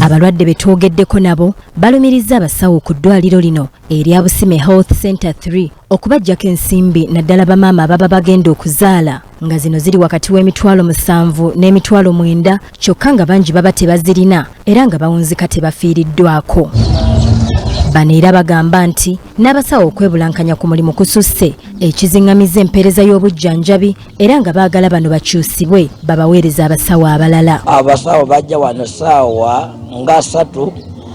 Abalwadde be twogeddeko nabo balumiriza abasawo ku ddwaliro lino erya Busime Health Center 3 okubaggyako ensimbi, naddala bamaama ababa bagenda okuzaala, nga zino ziri wakati w'emitwalo 7 n'emitwalo 9, kyokka nga bangi baba tebazirina era nga bawunzika tebafiiriddwako. Bano era bagamba nti n'abasawo okwebulankanya ku mulimu kususse, ekiziŋŋamiza empeereza y'obujjanjabi, era nga baagala bano bakyusibwe babaweereza abasawo abalala. Abasawo bajja wano saawa nga 3,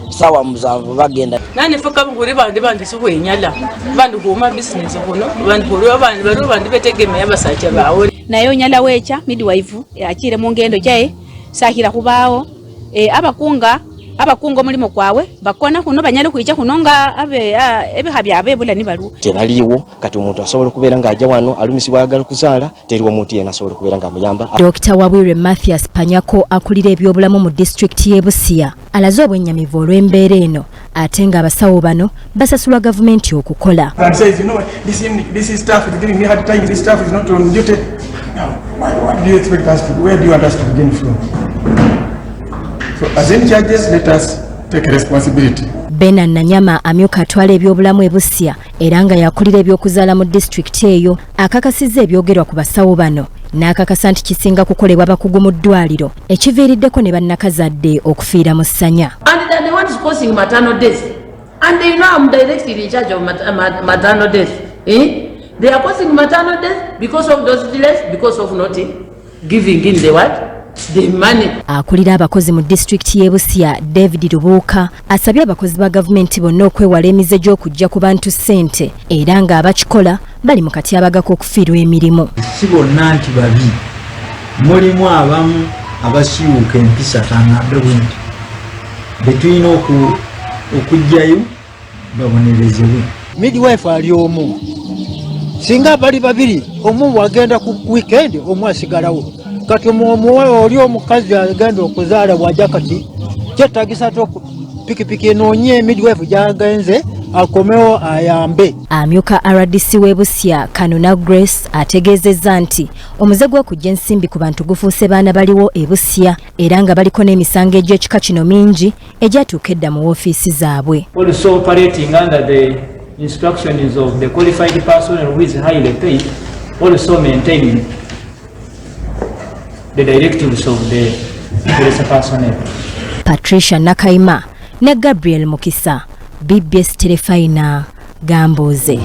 saawa 7 bagenda. Nani fuka buli bandi bandi sikhwenyala bandi khuma bizinesi khuno bandi khuliwo bandi baliwo bandi betegemea basacha bawe. Naye onyala wecha midwife achire mungendo chaye sakhila khubawo abakunga omulimo kwawe bakona khuno banyala khwicha khuno nga abe ebikha byabe bulani baliwo. Tebaliiwo. Kati omuntu asobola okubeera ng'ajja wano alumisibwa, ayagala kuzaala, teriwo omuntu yenna asobola okubeera ng'amuyamba. Dr Wabwire Mathias Panyako, akulira ebyobulamu mu disitulikiti y'e Busia, alaze obwennyamivu olw'embeera eno, ate ng'abasawo bano basasulwa gavumenti okukola. And says, this staff is giving me hard time, this staff is not on duty. Now, what do you expect us to do? Where do you want us to begin from? So as in charges, let us take responsibility. Bena Nanyama, amyuka atwala ebyobulamu e Busia era nga yakulira ebyokuzaala mu disitulikiti eyo, akakasizza ebyogerwa ku basawo bano, n'akakasa nti kisinga kukolebwa bakugu mu ddwaliro, ekiviiriddeko ne bannakazadde okufiira mu ssanya. And they're the ones causing maternal death. And they know I'm directly in charge of maternal death. Eh? They are causing maternal death because of those delays, because of not giving in the what? The money. Akulira abakozi mu disitulikiti y'e Busia, David Lubuuka, asabye abakozi ba gavumenti bonna okwewala emize gy'okuggya ku bantu ssente, era ng'abakikola bali mu katyabaga k'okufiirwa emirimu. Si bonna nti babi, mulimu abamu abasiiwuuka empisa, kaŋŋambe bwe nti, betulina okuggyayo babonerezebwe. Midwife ali omu, singa bali babiri, omu wagenda ku weekend, omu asigalawo. Kati oli omukazi agenda okuzaala bwajja, kati kyetagisa ti pikipiki enoonye midwife gyagenze akomewo ayambe. Amyuka RDC w'e Busia, Kanuna Grace, ategeezezza nti omuze gw'okuggya ensimbi ku bantu gufuuse baana baliwo e Busia, era nga baliko n'emisango egy'ekika kino mingi egyatuuka edda mu woofiisi zaabwe. Also operating under the instructions of the qualified personnel who is highly paid, also maintaining the directives of the police personnel. Patricia Nakaima ne Gabriel Mukisa, BBS Terefayina, Gambuuze.